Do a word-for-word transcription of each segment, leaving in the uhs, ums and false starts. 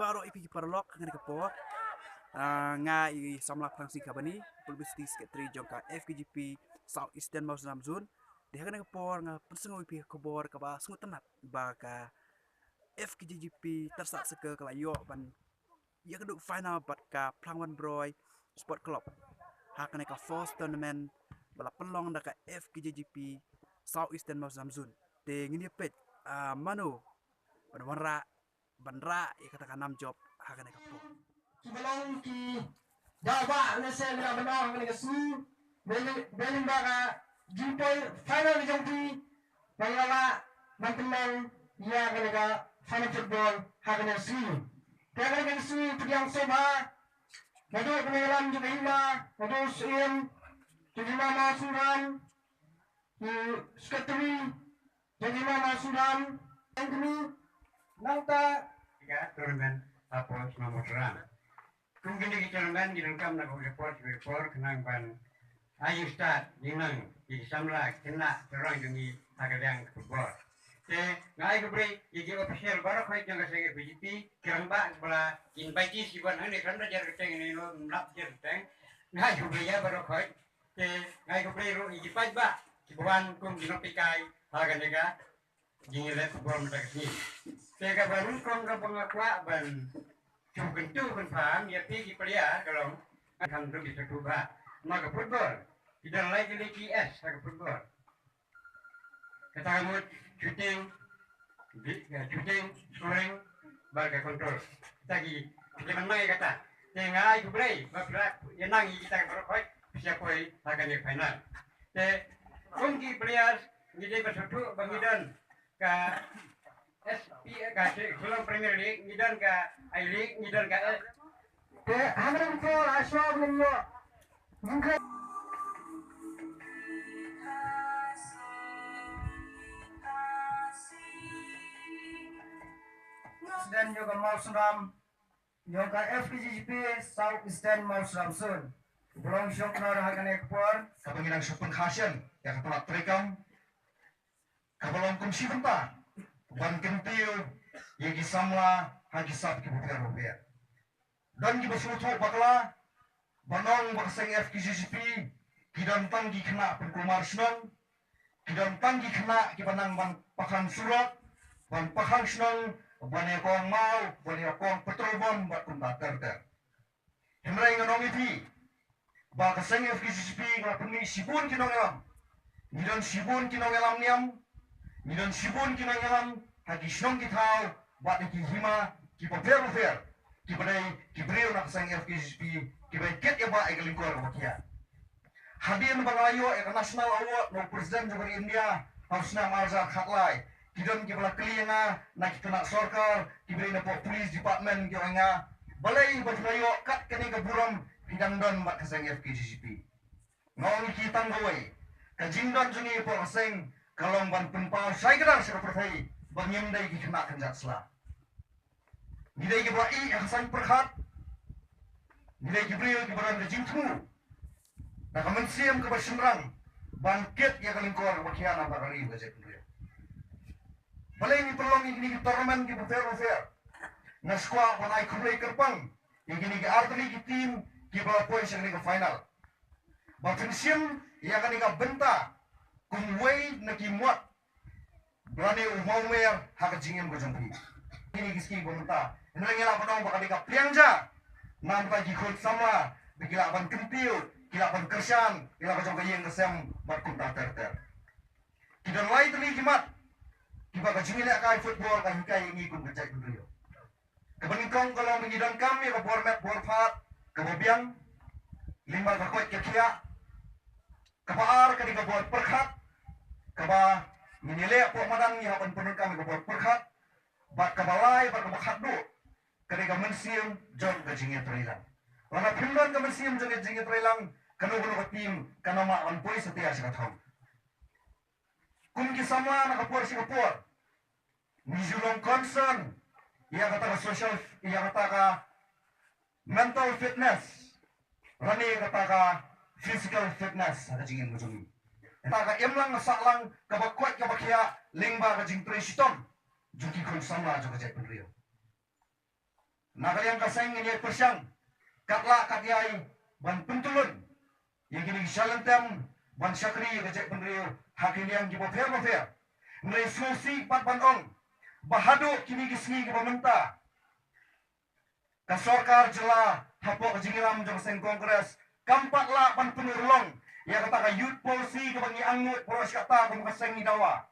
Baroh ïa phi ki paralok, ha kane ka por, ah, nga i samla Phrang Sing Khabani, Publicity Secretary jong ka F K J P South Eastern Mawsynram Zone. Te ha kane ka por nga pynsngew ïa phi ka khubor kaba sngewtynnat ba ka F K J G P Tyrsad Circle ka la ïoh ban ïakynduh final bad ka Phlangwan Broi Sport Club ha kane ka fourth tournament ba la pynlong da ka F K J G P South Eastern Mawsynram Zone. Te ngin ïa peit, ah, mano ban wanrah, ban rah ïa kata ka nam jop ha kane ka por. Ki ba long ki daw ba ne se mila ba nong ha kane ka sngi. Beli beli ba ka jingpoi final ka jong ki ba ngi la lah ban pynlong ïa kane ka final football ha kane ka sngi. Te ha kane ka sngi pdiang sngewbha naduh kane ka lam jong ka hima, naduh u Syiem jong ka hima Mawsynram, u secretary jong ka hima Mawsynram, jong kane nangta ka tournament hapoh shnong Mawsynram. Kum kine ki tournament ngi donkam na ka por sha ka por khnang ban ai stad ïa nang ïa ki samla ki khynnah ki rong jong ngi ha ka liang ka football. Te nga ai khublei ïa ki official baroh khoit jong ka seng F K J G P, ki rangbah ba la invite ki wan hangne, khlem da jer kyrteng ne no mlap jer kyrteng. Nga ai khublei ïa baroh khoit. Te nga ai khublei ruh ïa ki paidbah kiba wan kum ki nonghikai ha kane ka jingïaleh football mynta ka sngi. Te kaba nyngkong kaba nga kwah ban shu kyntu kynpham ïa phi ki player ka long, kham duk ki satu ba ma ka football ki don lai tylli ki S ha ka football. Kata ka mut shooting, di-, eh, shooting, scoring bad ka control. Kita ki, kita ban mai kata. Te nga ai khublei ba phi la ïa nang ïa kita baroh khoit, phi sa poi ha kane final. Te kum ki players ngi dei ba sngewthuh ba ngi don ka S P, ka Shillong Premier League, ngi don ka I-League, ngi don ka S. Te ha kane ka por, ha shuwa ba ngin ïoh jingkren, President jong ka Mawsynram, jong ka F K J G P South Eastern Mawsynram Zone, ba long shong khnor ha kane ka por, kaba ngi nang shu pynkha shen ïa ka tnat treikam kaba long kum shi bynta ban kyntiew ïa ki samla ha ki sap kiba pher ba pher. Don kiba sngewthuh bakla ban ong ba ka seng F K J G P ki don tang ki khynnah pynkulmar shnong, ki don tang ki khynnah kiba nang ban pakhang surok, ban pakhang shnong, ban ïakong maw, ban ïakong petrol bomb bad kumta ter ter. Hynrei ngan ong ïa phi ba ka seng F K J G P ka la pynmih shibun ki nongïalam. Ngi don shibun ki nongïalam niam, ngi don shibun ki nongïalam ha ki shnong ki thaw bad ha ki hima kiba pher ba pher, kiba dei ki briew na ka seng F KJ G P kiba kit ïa ba ïa ka lyngkor kaba khia. Hadien ba nga la ïoh ïa ka National Award na u President jong ka ri India ha u snem ar hajar khatlai, ki don kiba la kylli ïa nga na ki tnat sorkar, kiba dei na pok Police Department, ki ong ïa nga, balei ba phi la ïoh kat kane ka burom phi dang don bad ka seng F K J G P. Nga ong ïa ki tang kawei, ka jingdon jong ngi hapoh ka seng ka long ban pynpaw shai kdar sha ka pyrthei ba ngim dei ki khynnah kynjat sla. Ngi dei kiba ïeh ïa ka saiñ pyrkhat. Ngi dei ki briew kiba don ka jingthmu da ka mynsiem kaba shynrang ban kit ïa ka lyngkor kaba khia na ka ri ka jaitbynriew. Balei ngi pynlong ïa kine ki tournament kiba pher ba pher? Nga sngewkwah ban ai khublei kyrpang ïa kine ki artylli ki team kiba la poi sha kane ka final. Ba phin shim ïa kane ka bynta kum wei na ki mot ba lane u mawmer ha ka jingim ka jong phi. Kine ki ski ba mynta, hynrei ngi lah ban ong ba ka dei ka pliang ja na bynta ki khun samla ba ki lah ban kyntiew, ki lah ban kyrshan ïa la ka jong ka ïing ka sem bad kumta ter ter. Ki don lai tylli ki mat kiba ka jingïalehkai football ka hikai ïa ngi kum ka jaitbynriew. Kaba nyngkong ka long ba ngi donkam ïa ka bor met bor phad kaba biang lyngba ka koit ka khiah. Kaba ar ka dei ka bor pyrkhat kaba ngin ïaleh hapoh madan, ngi hap ban pyndonkam ïa ka bor pyrkhat. Bad kaba lai bad kaba khatduh ka dei ka mynsiem jong ka jingïatreilang. Lada phim don ka mynsiem jong ka jingïatreilang, kano kano ka team kan ym lah ban poi satia sha ka thong. Kum ki samla na ka por sha ka por ngi ju long concern ïa kata ka social, ïa kata ka mental fitness lane kata ka physical fitness ha ka jingim ka jong ngi. Kata ka imlang ka sahlang kaba koit kaba khiah lyngba ka jingtrei shitom jong ki khun samla jong ka jaitbynriew. Na ka liang ka seng ngin ïai pyrshang katba lah katba ïai ban pyntylun ïa kine ki shalynter ban shakri ïa ka jaitbynriew ha ki liang kiba pher bapher. Ngin ïai sngewsih pat ban ong ba haduh kine ki sngi kiba mynta ka sorkar jylla hapoh ka jingïalam jong ka seng Congress kam pat lah ban pynurlong ïa kata ka youth policy kaba ngi angnud baroh shi katta kum ka seng ngi dawa.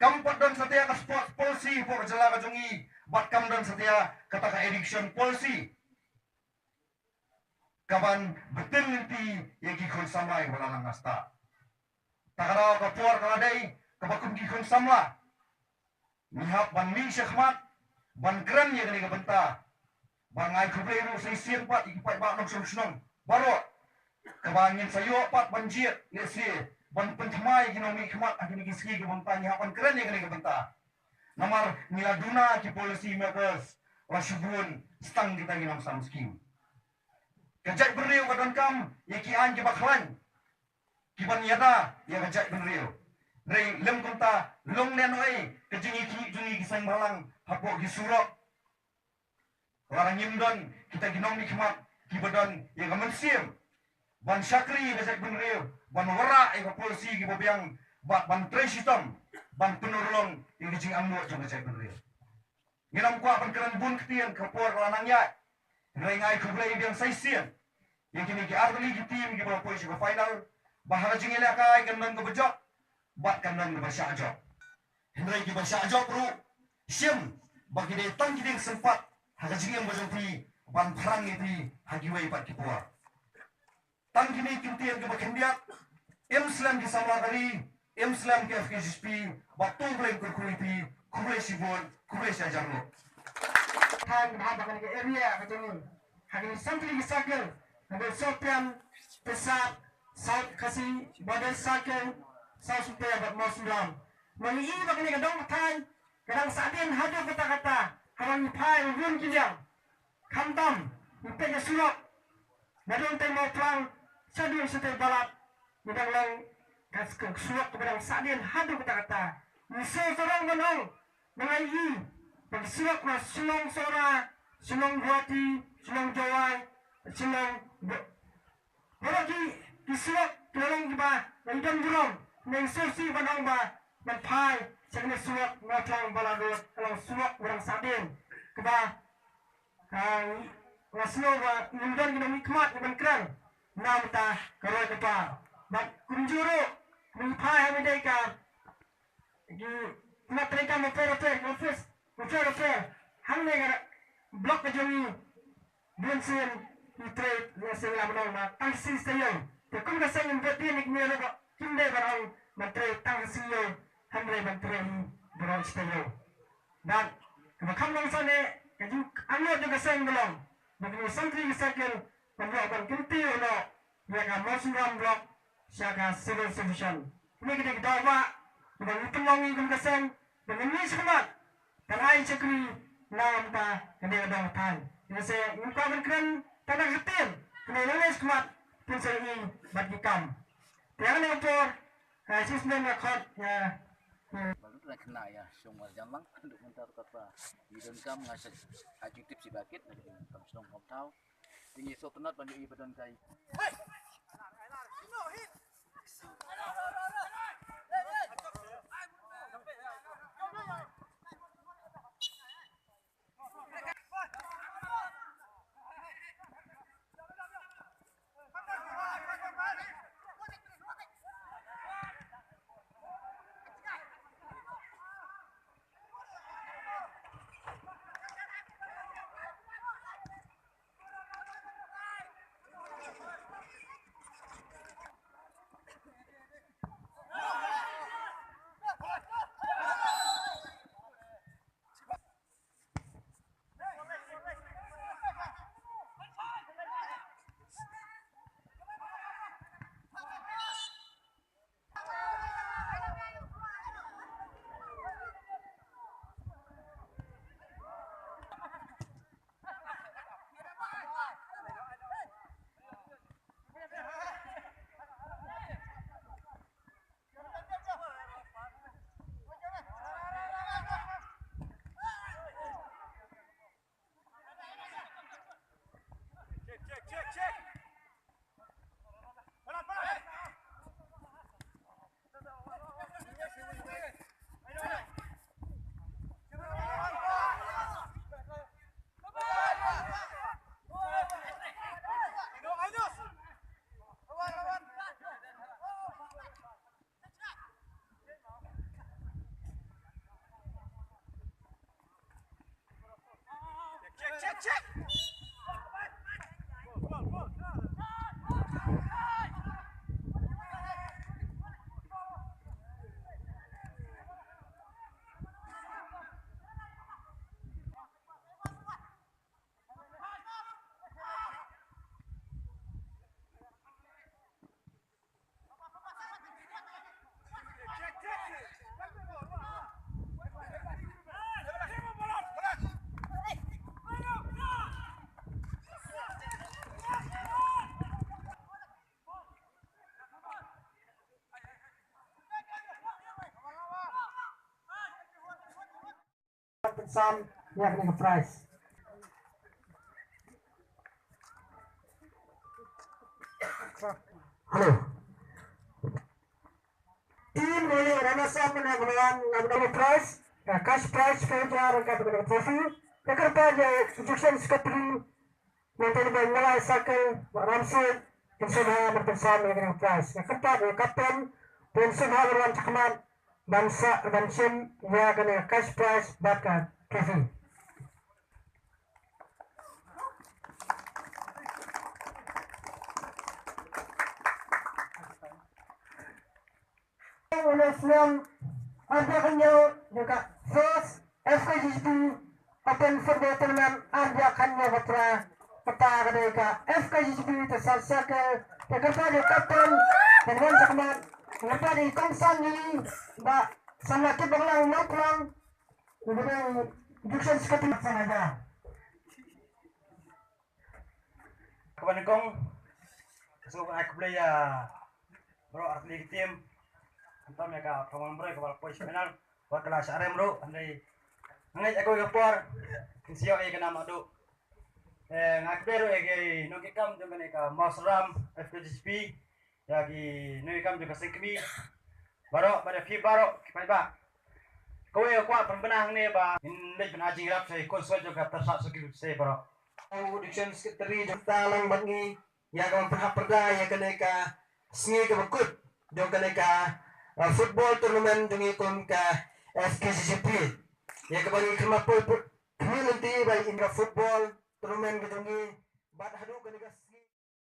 Kam pat don satia ka sports policy hapoh ka jylla ka jong ngi bad kam don satia kata ka education policy kaban btin lynti ïa ki khun samla ïa kaba la nang nasta. Ta ka daw ka por ka la dei kaba kum ki khun samla ngi hap ban mih shakhmat ban kren ïa kane ka bynta. Ban ai khublei ruh sa shisien pat ïa ki paidbah nongshong shnong baroh kaba ngin sa ïoh pat ban jied lehse ban pynthymmai ïa ki nongmihkhmat ha kine ki sngi kiba mynta ngi hap ban kren ïa kane ka bynta. Namar ngi la duna ki policy makers la shibun tang kita ki nongsam skim. Ka jaitbynriew ka donkam ïa ki aiñ kiba khlaiñ kiban ïada ïa ka jaitbynriew. Hynrei lym kumta long ne noh ei ka jingïakhih jong ngi ki seng bhalang hapoh ki surok. Lada ngim don kita ki nongmihkhmat kiba don ïa ka mynsiem ban shakri ïa ka jaitbynriew, ban wanrah ïa ka policy kiba biang bad ban trei shitom ban pynurlong ïa ka jingangnud jong ka jaitbynriew. Ngin ym kwah ban kren bun ktien, ka por ka la nang ïaid. Hynrei nga ai khublei biang sa shisien ïa kine ki artylli ki team kiba la poi sha ka final ba ha ka jingïalehkai kan long kaba jop bad kan long kaba shah jop. Hynrei kiba shah jop ruh shim ba ki dei tang ki dieng sympat ha ka jingim ka jong phi ban pyrshang ïa phi ha kiwei pat ki por. Tang kine ki ktien kiba khyndiat, im slem ki samla ka ri, im slem ki F K G P, bad to Blei kyrkhu ïa phi, khublei shibun, khublei shihajar nguh. Tang ha ba kane ka area ka jong ngi ha kine ki santri ki circle, ka dei Sohpian, Pesat, South Khasi, Border Circle, South Sohpian bad Mawsynram. Ngi ïohi ba kane ka dong ka thaiñ ka dang sah dien haduh katta katta haba ngi phai run ki liang. Khamtam ngi peit ka surok na dong tei Mawphlang shaduh shatei Balat. Ngi dang long ka surok kaba dang sah dien haduh katta katta. Ngi sngewsarong ban ong ba ngi ïohi ba ka surok na Shillong Sohra, Shillong Guwahati, Shillong Jowai, Shillong Baroh ki, ki surok ki la long kiba la don burom. Ngi sngewsih ban ong ba ban phai sha kane surok Mawphlang Balat Road ka long surok ba dang sah dien kaba, ah, nga sngew ba ngim don ki nongmihkhmat ban kren na bynta ka roi ka par. Bad kumjuh ruh ngi phai ha kane ka ki mat treikam bapher bapher, ki office bapher bapher hangne ha block ka jong ngi. Bun sien ngi trei ïa seng lam nong na tang shi taïew. Te kum ka seng ngi bad dien ngi ruh kim dei ban ong ban trei tang shi taïew, hynrei ban trei hi baroh shi taïew. Bad kaba kham long sane ka jingangnud jong ka seng ka long ba kine santri ki circle ban ïoh ban kyntiew noh ïa ka Mawsynram block sha ka civil sub-division. Kine ki dei ki daw ba ngi pynlong ïa kum ka seng ba ngin ïa shakmat ban ai shakri na bynta kane ka dong thaiñ. Ïa se ngim kwah ban kren tang da ka ktien, kane ka lei shakmat pynshai bad ki kam. Te ha kane ka por, eh, shisnem nga khot ïa, eh, Balut na khynnah ïa Shongwar Jamlang, duk mynta ruh katba ngi donkam nga sa ai jingtip shi bakit, nga donkam shnong kham thaw. Te ngi sngewtynnat ban ïohi ba don kai. Pynsan ïa kane ka prize. Hello. Team Rally runners up na kane ka prize, ka cash prize, five hajar ka trophy. Ka kyrpad ïa Executive Secretary Nangta ba ngi la cycle ba ram suk, kin suk ha ban pynsan ïa ka prize. Ïa ka pat ïa ka pen, pen suk ha ban wan chakhmat, ban sa, ban shim ïa ka cash prize bad ka trophy. Ule snem arja kanya jaka first F K G P Open Football Tournament arja kanya batra kata ka dei ka F K G P ta sat sake ta kata dei kapten dan wan sakmat kata dei kongsan ni ba sama kit banglang mau pulang. Kemudian Duksan Sekatun sana aja. Kaba nyngkong, ka sngewbha ai khublei ïa baroh artylli ki team. Khamtam ïa ka Phrang Mawlamroi kaba la poi sha final, bad ka la shah rem ruh, hynrei nga ngeit ïa kawei ka por kin sa ïoh ïa ka nam naduh. Eh, nga ai khublei ruh ïa ki nongkitkam jong kane ka Mawsynram F K G P, ïa ki nongkitkam jong ka seng kmie baroh, bad ïa phi baroh ki paidbah. Kawei ka kwah pynbna hangne ba ngin leit pynhap jingïarap sha ki khun sngewbha jong ka Tyrsad Sohkir Khublei baroh. Ïa u Division Secretary jong ka long bad ngi ïa ka ban pynhap pyrda ïa kane ka sngi kaba kut jong kane ka, uh, football tournament jong ngi kum ka F K G G P. Ïa kaba ngi kynmaw poi put kmie lynti ba in ka football tournament ka jong ngi bad haduh kane ka